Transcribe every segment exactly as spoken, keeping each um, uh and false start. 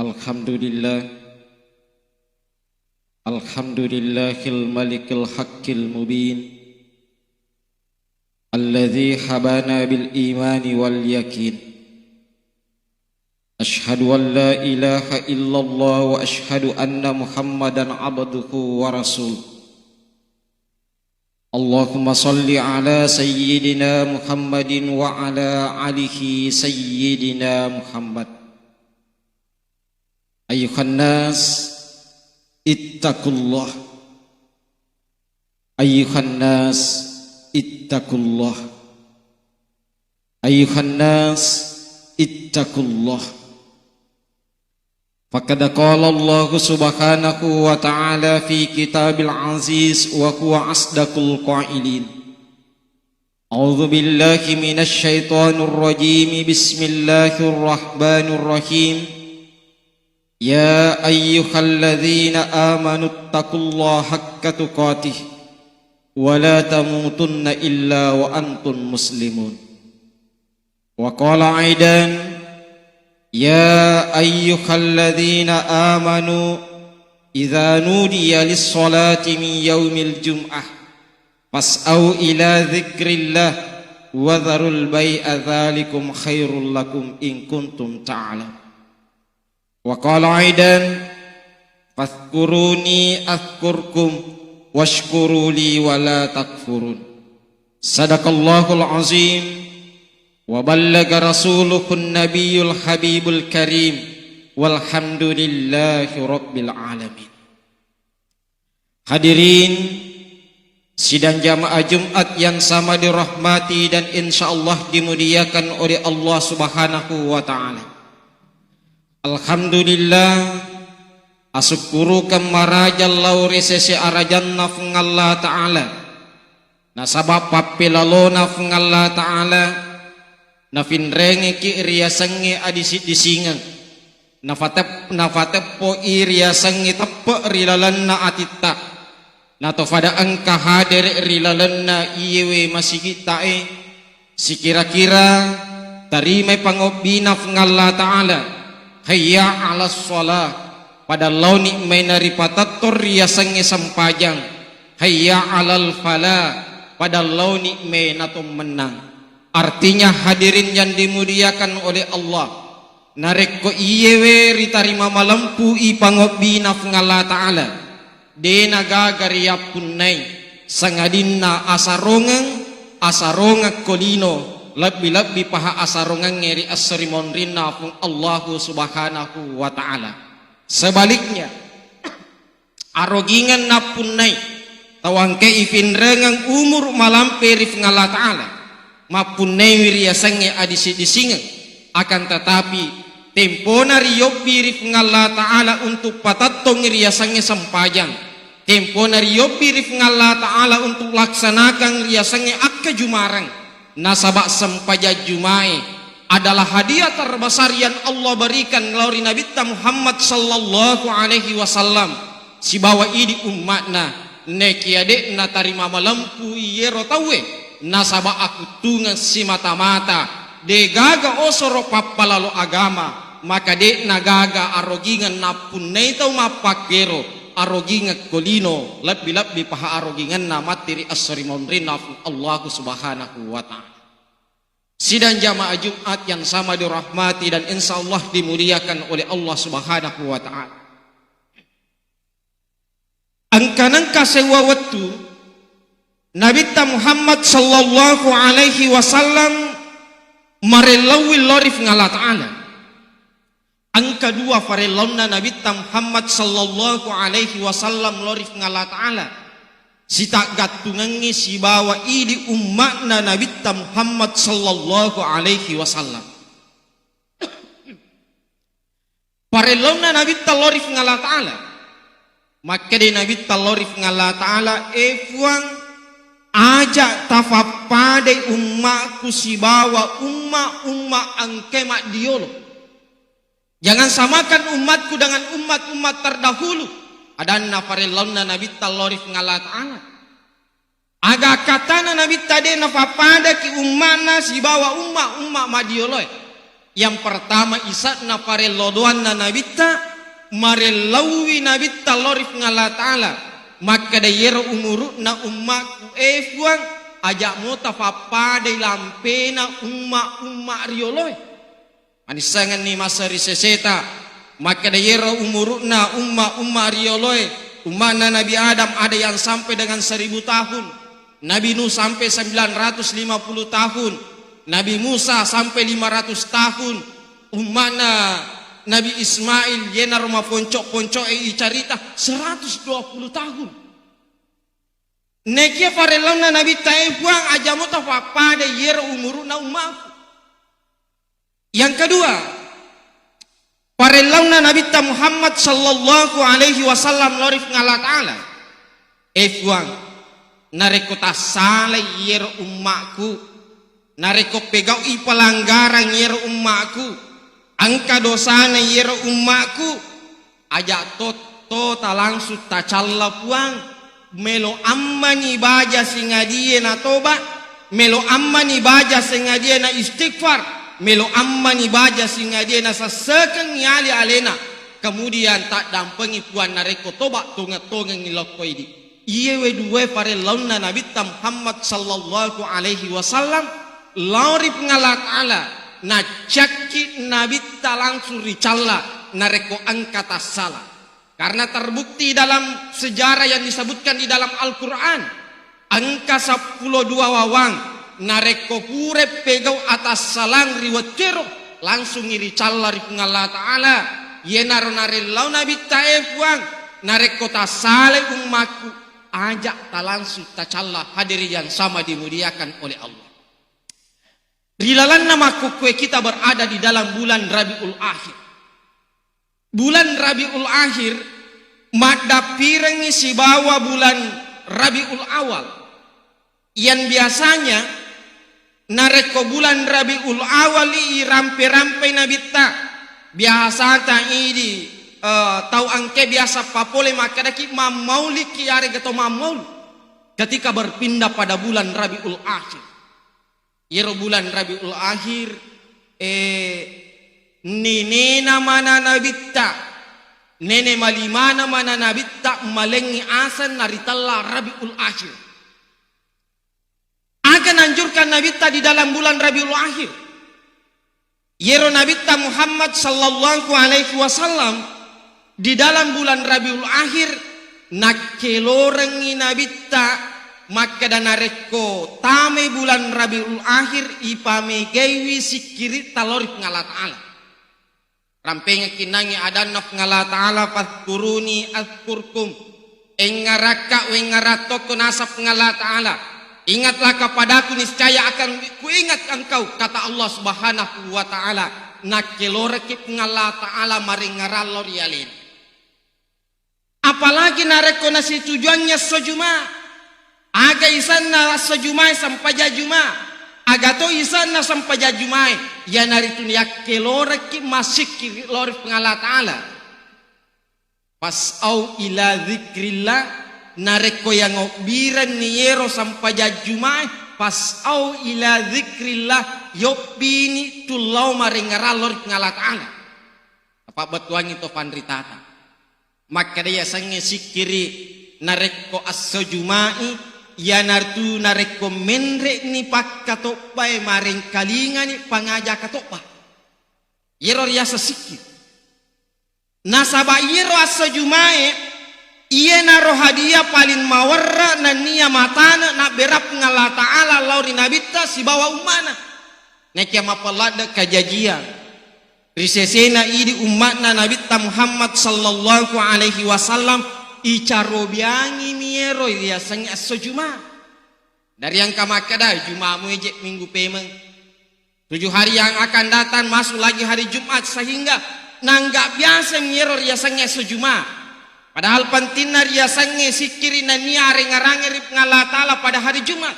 الحمد لله. الحمد لله الملك الحق المبين، الذي حبانا بالإيمان واليقين. أشهد أن لا إله إلا الله وأشهد أن محمدا عبده ورسوله. اللهم صل على سيدنا محمد وعلى آله سيدنا محمد. أيها الناس، اتقوا الله. أيها الناس، اتقوا الله. أيها الناس، اتقوا الله. فقد قال الله سبحانه وتعالى في كتاب العزيز وهو أصدق القائلين. أعوذ بالله من الشيطان الرجيم. بسم الله الرحمن الرحيم. يا أيها الذين آمنوا اتقوا الله حق تقاته ولا تموتن إلا وأنتم مسلمون. وقال أيضا: يا أيها الذين آمنوا إذا نودي للصلاة من يوم الجمعة فاسعوا إلى ذكر الله وذروا البيع ذلكم خير لكم إن كنتم تعلمون. وقال أيضا: فاذكروني أذكركم واشكروا لي ولا تكفرون. صدق الله العظيم وبلغ رسوله النبي الحبيب الكريم والحمد لله رب العالمين. Hadirin sidang jamaah Jumat yang sama dirahmati dan insya Allah dimuliakan oleh Allah Subhanahu wa Ta'ala. Alhamdulillah, asukkurukan maraja lao ri sese arajanna Fuang Allah Ta'ala. Nasaba pappelalona Fuang Allah Ta'ala, nafinrengeki riasengnge adisi-disingeng. Nafatep-, nafateppo'i riasengnge teppe ri lalenna atitta. Natofada engka hadere ri lalenna iyewe masigittae, sikira-kira tarimai pangobbina Fuang Allah Ta'ala, hayya 'alas shalah, pada laoni mai naripatetto riasengnge sempajang, hayya 'alal falah, pada laoni mai nato mennang. Artinya, hadirin yang dimuliakan oleh Allah, narekko iyewe ritarima malempu'i pangobbina Fuang Allah Ta'ala, de nagaga riyappunnai, sangadinna asarongeng, asarongekko lino, lebbi-lebbi paha asarongengnge ri esso ri monrinna Fuang Allahu Subhanahu wa Ta'ala. Sebaliknya, arogingeng nappunnai tau engkae ifinrengeng umuru malampe ri Fuang Allah Ta'ala, mappunnaiwi riasengnge adisi-disingeng. Akan tetapi, tempona riyobbi ri Fuang Allah Ta'ala untuk patettongngi riasengnge sempajang, tempona riyobbi ri Fuang Allah Ta'ala untuk laksanakan riasengnge akkajumareng. Nasaba sempajang jumae adalah hadiah terbesar yang Allah berikan lao ri Nabitta Muhammad sallallahu alaihi wasallam sibawa idi umma'na. Nekia de natarima malempu iyero tauwe, nasaba akuttungeng simata-mata, de gaga osoro pappalalo agama, maka de nagaga arogingeng nappunnai tau mappakkero, arogingekko lino, lebbi-lebbi paha arogingenna matti ri esso ri monrinna Allahu Subhanahu wa Ta'ala. Sidang jamaah Jumat yang sama dirahmati dan insya Allah dimuliakan oleh Allah Subhanahu wa Ta'ala. Engka nengka sewwa wettu Nabitta Muhammad sallallahu alaihi wasallam marellauwi lao ri Fuang Allah Ta'ala. Engka dua farellaunna Nabitta Muhammad sallallahu alaihi wasallam lao ri Fuang Allah Ta'ala. Sitaggattungengngi sibawa idi umma'na Nabitta Muhammad sallallahu alaihi wasallam. Farellaunna Nabitta lao ri Fuang Allah Ta'ala. Makkeda Nabitta lao ri Fuang Allah Ta'ala, "E Fuang, aja tafappadai umma'ku sibawa umma-umma engkae maddiolo. Jangan samakan umatku dengan umat-umat terdahulu." Adanna farellaunna Nabitta lao ri Fuang Allah Ta'ala. Aga katana Nabitta de nafappadaki umma'na sibawa umma-umma maddioloe. Yang pertama, isa'na parello doanna Nabitta, marellauwi Nabitta lao ri Puang Allah Ta'ala. Makkeda, iyero umuru'na ummaku, e Puang, aja' mo tafappadai lampena umma-umma rioloe. Manissengenni masa ri seseta, makkeda, iyero umuru'na umma-umma rioloe, umma'na Nabi Adam ada yang sampai dengan seribu tahun. Nabi Nuh sampai sembilan ratus lima puluh tahun, Nabi Musa sampai lima ratus tahun, umma'na Nabi Ismail, yenaro maponco-ponco'e icarita, seratus dua puluh tahun. Nekia parellaunna Nabitta, e Puang, aja' mo tafappada iyero umuru'na ummaku. Yang kedua, parellaunna Nabitta Muhammad sallallahu alaihi wasallam lao ri Puang Allah Ta'ala. E Puang, narekko tassalai iyero ummaku, narekko pegau'i pelanggaran iyero ummaku, engka dosana iyero ummaku, aja' totto talangsung tacalla Puang, melo ammani baja singadie natoba, melo ammani baja singadie na istighfar, melo ammani baja singadie nasessekengngi ale-alena, kemudian taddampengi Puang narekko toba tongeng-tongengngi lokko idi. Iyewe duwae parellaunna Nabitta Muhammad sallallahu alaihi wasallam lao ri Puang Allah Ta'ala, nacakki Nabitta langsung ricalla narekko engka tassala. Karena terbukti dalam sejarah yang disebutkan di dalam Al-Quran, engka seppulo dua wawang, narekko pura pegau atassalang ri wettuero, langsung iricalla ri Puang Allah Ta'ala. Iyenaro narellau Nabitta, e Puang, narekko tassalai ummakku, aja' talangsung tacalla. Hadirin yang sama dimuliakan oleh Allah. Ri lalanna makkukkue kita berada di dalam bulan Rabiul Akhir. Bulan Rabiul Akhir maddappirengngi sibawa bulan Rabiul Awal. Yang biasanya narekko bulan Rabiul Awal i irampe-rampei Nabitta, biasata idi, eh, tau engke biasa papole makkedaki mammauliki yarega to mammaul ketika berpindah pada bulan Rabiul Akhir. Iyaro bulan Rabiul Akhir, eh, nenena mana Nabitta, nene malimana mana Nabitta malengngi aseng naritella Rabiul Akhir. Aga nanjurkan Nabitta di dalam bulan Rabiul Akhir? Iyaro Nabitta Muhammad sallallahu alaihi wasallam di dalam bulan Rabiul Akhir, nakkelorengngi Nabitta makkeda, narekko tamai bulan Rabiul Akhir, ipamegaiwi sikkiritta lao ri Puang Allah Ta'ala. Rampengekki nangi adanna Puang Allah Ta'ala, "Fadhkuruni adzkurkum." Engngarakka, wengngarak tokko naseng Puang Allah Ta'ala. "Ingatlah kepadaku, niscaya akan kuingat engkau," kata Allah Subhanahu wa Ta'ala. Nakkelorekki Puang Allah Ta'ala marengngerang lao ri alena. Apalagi narekko nasitujuangngi esso Juma. Aga isanna esso Jumae? Sempajang Juma. Aga to isanna sempajang Jumae? Iyanaritu yakkelorekki massikkiri lao ri Puang Allah Ta'ala. Fas'au ila dzikrillah, narekko yangobbirenni yero sempajang Jumae, fas'au ila dzikrillah, yobbini tu lao marengngerang lao ri Puang Allah Ta'ala. Apa bettuangngi to panritata. Makkeda yasengnge sikkiri narekko esso Juma'i, iyanaritu narekko menre'ni pakkatobbae, marengkalingani pangaja katobba. Iyero riyaseng sikkiri. Nasaba iyero esso Jumae, iyenaro hadiah paling mawerre nennia matane nabbera Puang Allah Ta'ala lao ri Nabitta sibawa ummana. Nakia mappaladde kajajiang ri sesena idi umma'na Nabitta Muhammad sallallahu alaihi wasallam, icarobiangimi ero riasengnge esso Juma. Dari engka makkeda, Juma mueje minggu pemeng. Tujuh hari yang akan datang masuk lagi hari Jumat, sehingga nangga biasa mi ero riasengnge esso Juma. Padahal pentingna riasengnge sikkiri nennia areng-arangnge ri Puang Allah Ta'ala pada hari Jumat.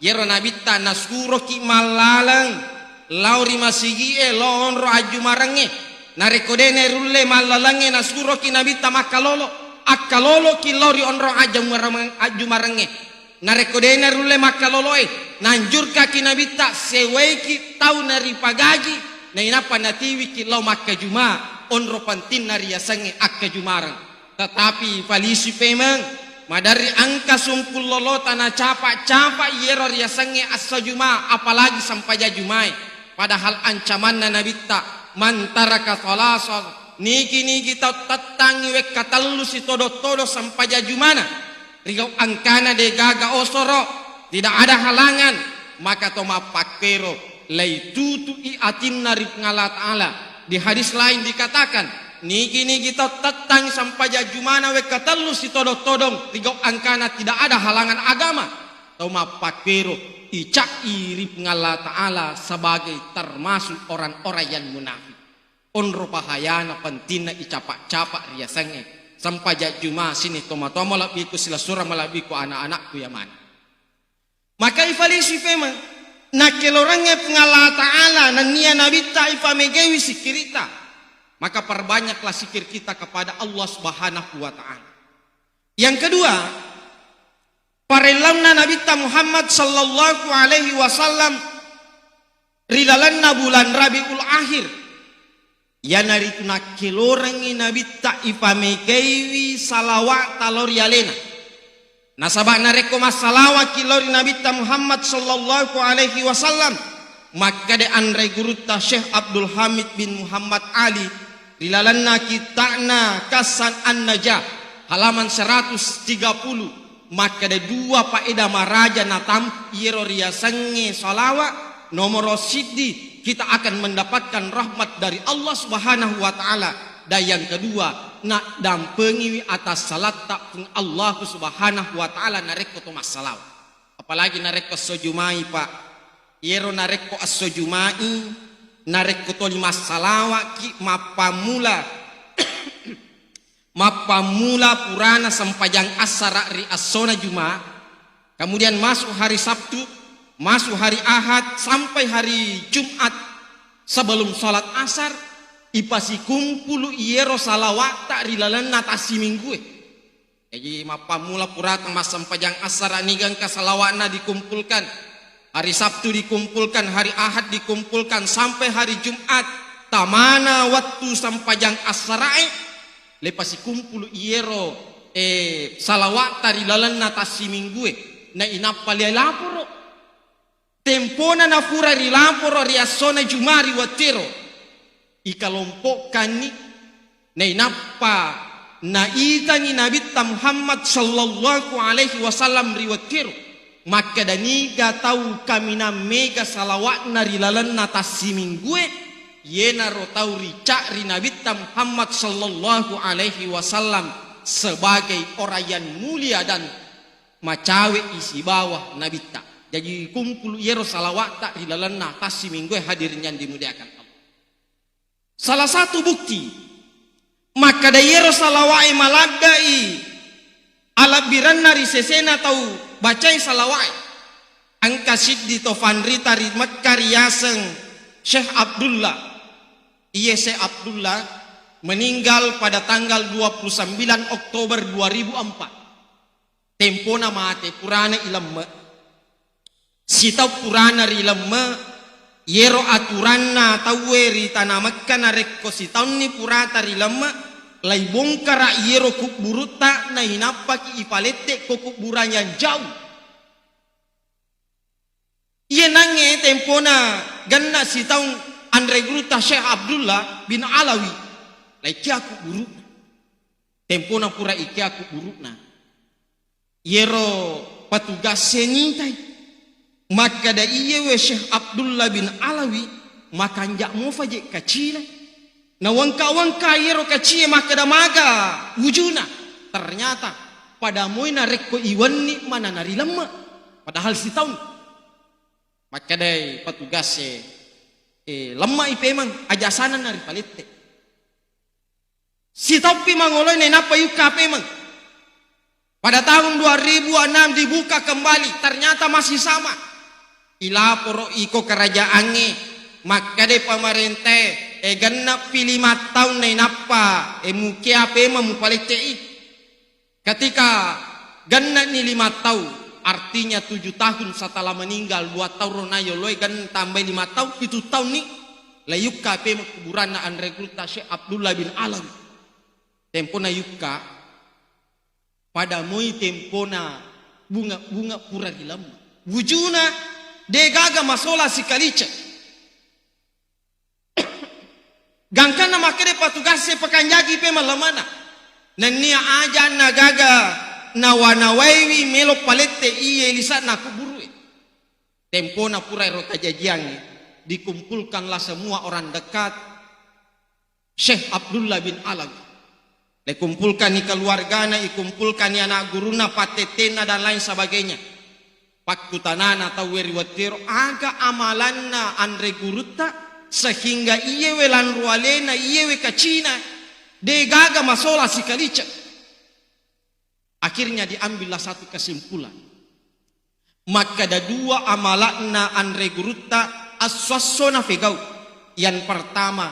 Iyero Nabitta nasuroki mallaleng lao ri masigi'e, lao onro ajjumarengnge. Narekko de' nerulle mallalengnge, nasuroki Nabitta makkalolo. Akkaloloki lao ri onro ajjumareng-, ajjumarengnge. Narekko de' nerulle makkaloloe, nanjurkaki Nabitta sewaiki tau naripagaji Nainappa natiwiki lao makkajuma, onro pentinna riasengnge akkajumareng. Tetapi falisi pemeng, maderri engka sungkullolota nacapa-capa iyero riasengnge esso Juma, apalagi sempajang Jumae. Padahal ancamanna Nabitta, "Man taraka salasa," nigi-nigi tau tettangngi wekka tellu sitodo-todo sempajang Jumana, rigau engkana degaga osoro, tidak ada halangan, maka to mappakkero laitutu'i atinna ri Puang Allah Ta'ala. Di hadis lain dikatakan, nigi-nigi tau tettang sempajang Jumana wekka tellu sitodong-todong, rigau engkana tidak ada halangan agama, tau mappakkero ica'i ri Puang Allah Ta'ala sebagai termasuk orang-orang yang munafik. Onro pahayana pentinna icapa-capa riasengnge sempajang Juma sining tomatoa malebbiku, silessureng malebbiku, anak-anakku yamana. Maka ifalisi pemeng, nakkelorengnge Puang Allah Ta'ala nennia Nabitta ifamegewi sikkiritta, maka perbanyaklah sikir kita kepada Allah Subhanahu wa Ta'ala. Yang kedua, parellanna Nabitta Muhammad sallallahu alaihi wasallam ri lalenna bulan Rabiul Akhir, iyanaritu nakkelorengngi Nabitta ifamegaiwi salawa'ta lao ri alena. Nasaba narekko massalawaki lao ri Nabitta Muhammad sallallahu alaihi wasallam, makkeda anre gurutta Syekh Abdul Hamid bin Muhammad Ali ri lalenna kitta'na Kassan An-Najah, halaman seratus tiga puluh, makkeda dua paeda maraja natampu iyero riasengnge salawa. Nomoro siddi, kita akan mendapatkan rahmat dari Allah Subhanahu wa Ta'ala. Dan yang kedua, naddampengiwi atas salatta Puang Allah Subhanahu wa Ta'ala narekko to massalawa. Apalagi narekko esso Jumai, Pak. Iyero narekko esso Jumai, narekko toli massalawaki mappammula mappammula purana sempajang assara ri essona Juma, kemudian masuk hari Sabtu, masuk hari Ahad, sampai hari Jumat sebelum salat asar, ipasikumpulu iyero salawa'ta ri lalenna tassiminggue. Jaji, mappammula purata massempajang assara niga engka salawa'na dikumpulkan. Hari Sabtu dikumpulkan, hari Ahad dikumpulkan, sampai hari Jumat. Tamana wettu sempajang assarae, le pasikumpulu iyero, eh, salawa'ta ri lalenna tassiminggue. Na inappa le laporo. Tempona nafura ri laporo ri essona Juma ri wettero, ikalompokkanni, nainappa naitani Nabitta Muhammad sallallahu alaihi wasallam ri wettero, makkeda, "Niga tau kaminang mega salawa'na ri lalenna tassiminggue, iyenaro tau rica ri Nabitta Muhammad sallallahu alaihi wasallam sebagai orang yang mulia dan macawe'i sibawa Nabitta." Jaji, kumpulu iyero salawa'ta ri lalenna tassiminggue, hadirin yang dimuliakan Allah. Salah satu bukti makkeda iyero salawa'e maladde'i alabbirenna ri sesena tau bacai salawa'e. Engka siddi to fanrita ri Mekka riaseng Syekh Abdullah. Iye Syekh Abdullah meninggal pada tanggal dua puluh sembilan Oktober dua ribu empat. Tempona mate, purana ilemme. Sitaung purana rilemme, iyero aturanna tauwe ri tana Mekka, narekko sitaunni purata rilemme, laibongkara iyero kubburutta, nainappaki ipalette ko kubburan yang jauh. Iye nangnge tempona genna sitaung anre gurutta Syekh Abdullah bin Alawi, laikkia kubburu'na. Tempona pura ikkea kubburu'na. Iyero petugas e nitai. Makkeda, "Iyewe Syekh Abdullah bin Alawi, makanja mofa je kacina." Nawengka-wengka iyero kacie makkeda, "Maga wujuna?" Ternyata pada moi narekko iwenni manana rilemme. Padahal sitaung. Makkedai petugas e, "Eh, lemma i pemeng, aja sananna ripalette." Sitoppi mangoloi nainappa yukka pemeng. Pada tahun dua ribu enam dibuka kembali, ternyata masih sama. Ilaporo iko kerajaangnge, makkeda pamarentae, "Eh, genneppi lima taung nainappa, eh, mukea pemeng mupalette'i." Ketika genneni lima taung, artinya tujuh tahun setelah meninggal, dua taung ro nayoloe, genne tambai lima taung, pitu taunni. Layukka pemeng kuburanna anre gurutta Syekh Abdullah bin Alawi. Tempona yukka, pada moi tempona bunga-bunga pura ri lemma. Wujuna de gaga masola sikaliceng. Gangkanna makkeda patugasse pakanjaki pe mallamana. Nennia aja nagaga nawa-nawaiwi melo palette iye lisanna kuburue. Tempona pura ero kajajiangnge, dikumpulkanlah semua orang dekat Syekh Abdullah bin Alawi. Dikumpulkani keluargana, ikumpulkani anak guruna, pattettenna, dan lain sebagainya. Pakkutanana tauwe ri wettuero, aga amalanna anre gurutta sehingga iyewe lanro alena, iyewe kacina, de gaga masola sikaliceng. Akhirnya diambillah satu kesimpulan. Makkeda dua amala'na anre gurutta esso-esso nafegau. Yang pertama,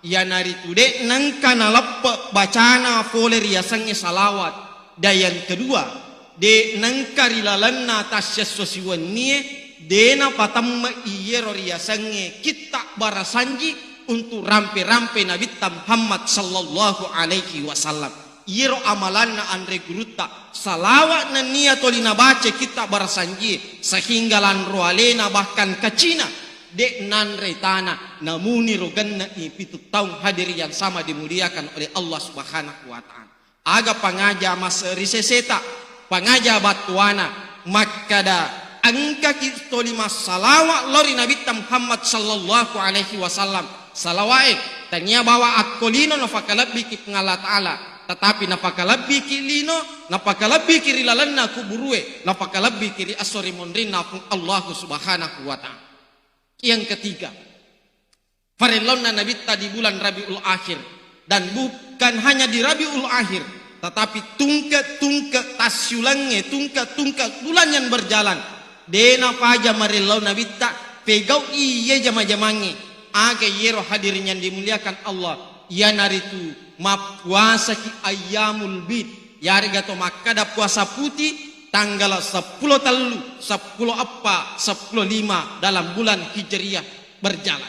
iyanaritu de' nengka naleppe' bacana fole riasengnge salawat. Dan yang kedua, de' nengka ri lalenna tassiesso siwennie, de' napatemme'i iyero riasengnge kitta' barasanji untuk rampe-rampe Nabitta Muhammad sallallahu alaihi wasallam. Iyero amalanna anre gurutta, salawa' nennia toli nabaca kitta' barasanjie, sehingga lanro alena bahkan kacina, de' nanre tana, namuniro genne'i pitu taung, hadirin yang sama dimuliakan oleh Allah Subhanahu wa Ta'ala. Aga pangaja mas-, ri seseta, pangaja battuana, makkada engkaki toli massalawa' lao ri Nabitta Muhammad sallallahu alaihi wasallam. Salawa'e tania bawa akko lino nafakalebbiki Puang Allah Ta'ala, tetapi nafakalebbiki lino, nafakalebbiki ri lalenna kuburue, nafakalebbiki ri esso ri monrinna Puang Allahu Subhanahu wa Ta'ala. Yang ketiga, farellonna Nabitta di bulan Rabiul Akhir, dan bukan hanya di Rabiul Akhir, tetapi tungke-tungke tassiulengnge, tungke-tungke bulan yang berjalan, de' napaja marellau Nabitta pegau'i iye jama-jamangnge. Aga iyero, hadirin yang dimuliakan Allah, iyanaritu mappuasaki ayyamul bid, yarega to makkada puasa puti, tanggala seppulo tellu, seppulo eppa, seppulo lima dalam bulan Hijriah berjalan.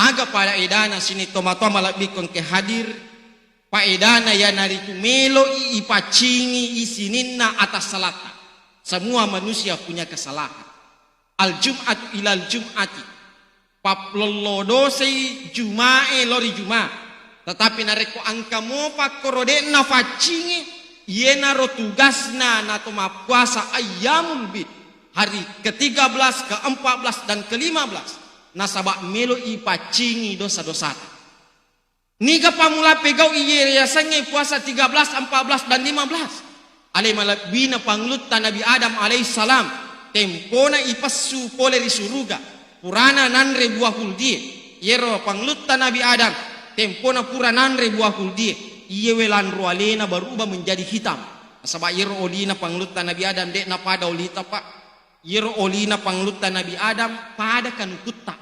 Aga paedana sining tomatoa malebbiku engke hadir? Paedana iyanaritu melo'i ipaccingi sininna atas salatta. Semua manusia punya kesalahan. Al-jum'atu ilal jum'ati. Paplollo dosai Juma'e lao ri Juma'. Tetapi narekko engka mopa koro de' nafaccingi, iyenaro tugasna nato mappuasa ayyamul bid, hari ketiga belas, keempat belas, dan kelima belas. Nasaba' melo'i paccingi dosa-dosata. Niga pammula pegau iye riasengnge puasa tiga belas, empat belas, dan lima belas? Ale malebbina panglutta Nabi Adam alaihissalam, tempona ipessu pole ri suruga, purana nanre buah huldie. Iyero panglutta Nabi Adam, tempona pura nanre buah huldie, iyewe lanro alena berubah menjadi hitam. Nasaba' iyero olina panglutta Nabi Adam de' napada olita, Pak. Iyero olina panglutta Nabi Adam pada kanukutta.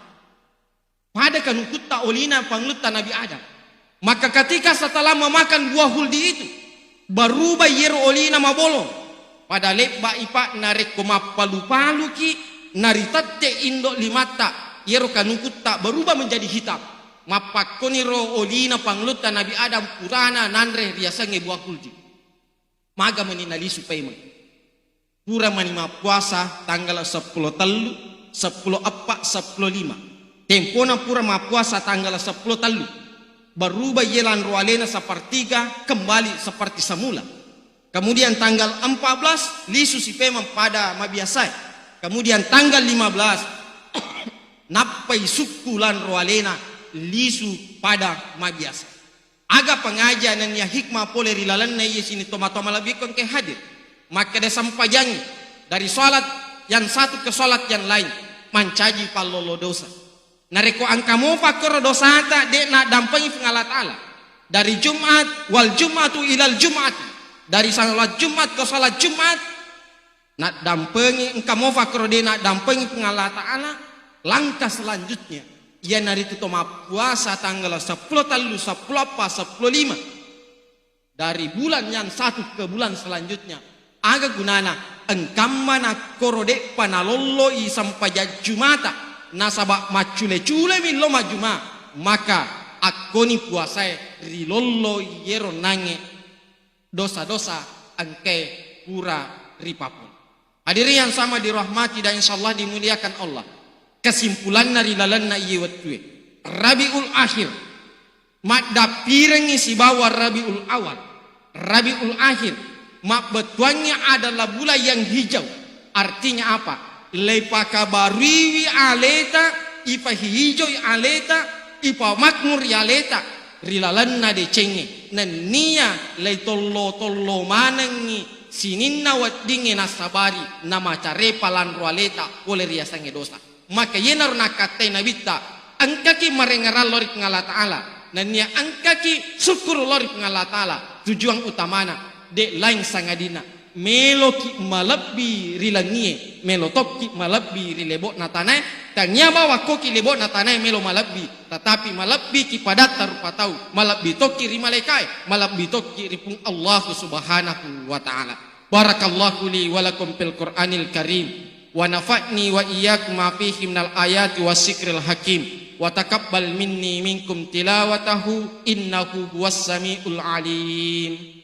Pada kanukutta olina panglutta Nabi Adam. Maka ketika setelah memakan buah huldi itu, berubah iyero olina mabolong. Pada lebba'i, Pak, narekko mappalu-paluki, naritette indo' limatta, iyero kanukutta berubah menjadi hitam. Mappakkoniro olina panglutta Nabi Adam purana nanre riasengnge buah huldi. Maga meni nalisu paimeng. Pura mani mappuasa tanggala seppulo tellu, seppulo eppa, seppulo lima. Tempona pura mappuasa tanggala seppulo tellu, berubah iye lanro alena sepertiga, kembali seperti semula. Kemudian tanggal empat belas, lisu si pemeng pada mabiasae. Kemudian tanggal lima belas, nappai sukku lanro alena, lisu pada mabiasa. Aga pangaja nennia hikmah pole ri lalenna iye sining tomatoa malebbiku engke hadir? Makkeda sempajangngi dari salat yang satu ke salat yang lain, mancaji pallolo dosa. Narekko engka mopa koro dosata, de' naddampengi Puang Allah Ta'ala. Dari Jumat, wal Jumatu ilal Jumat, dari salat Jumat ke salat Jumat, naddampengi, engka mofa koro de' naddampengi Puang Allah Ta'ala, langkah selanjutnya iyanaritu to mappuasa tanggala seppulo tellu, seppulo eppa, seppulo lima. Dari bulan yang satu ke bulan selanjutnya, aga gunana engkamma nakkoro de'pa nalolloi sempajang Jumata, nasaba maccule-culemi lo majjuma, maka akkoni puasae rilollo iyero nange dosa-dosa engkae pura ripapun. Hadirin yang sama dirahmati dan insyaallah dimuliakan Allah. Kesimpulanna ri lalenna iye wettue, Rabiul Akhir, maddappirengngi sibawa Rabiul Awal, Rabiul Akhir, mabbettuangngi adalah bulan yang hijau. Artinya apa? Leipakabaruiwi aleta, ipahijoi aleta, ipamakmuri aleta ri lalenna decengnge, nennia leitollo-tollo manengngi sininna weddingnge nassabari namacarepa lanro aleta pole riasengnge dosa. Maka iyenaro nakkattai Nabitta, engkaki marengngerang lao ri Puang Allah Ta'ala, nennia engkaki sukkuru lao ri Puang Allah Ta'ala. Tujuan utamana de' laing sangadinna meloki malebbi ri langie, melo tokki malebbi ri lebo'na tanae. Tania bawang koki lebo'na tanae melo malebbi, tetapi malebbiki padatta rupa tau, malebbi tokki ri malaikae, malebbi tokki ri Puang Allahu Subhanahu wa Ta'ala. Barakallahu li wa lakum fil Qur'anil Karim, wa nafa'ni wa iyyakum ma fihi minal ayati was zikril hakim, wa taqabbal minni minkum tilawatahu innahu huwas samiul alim.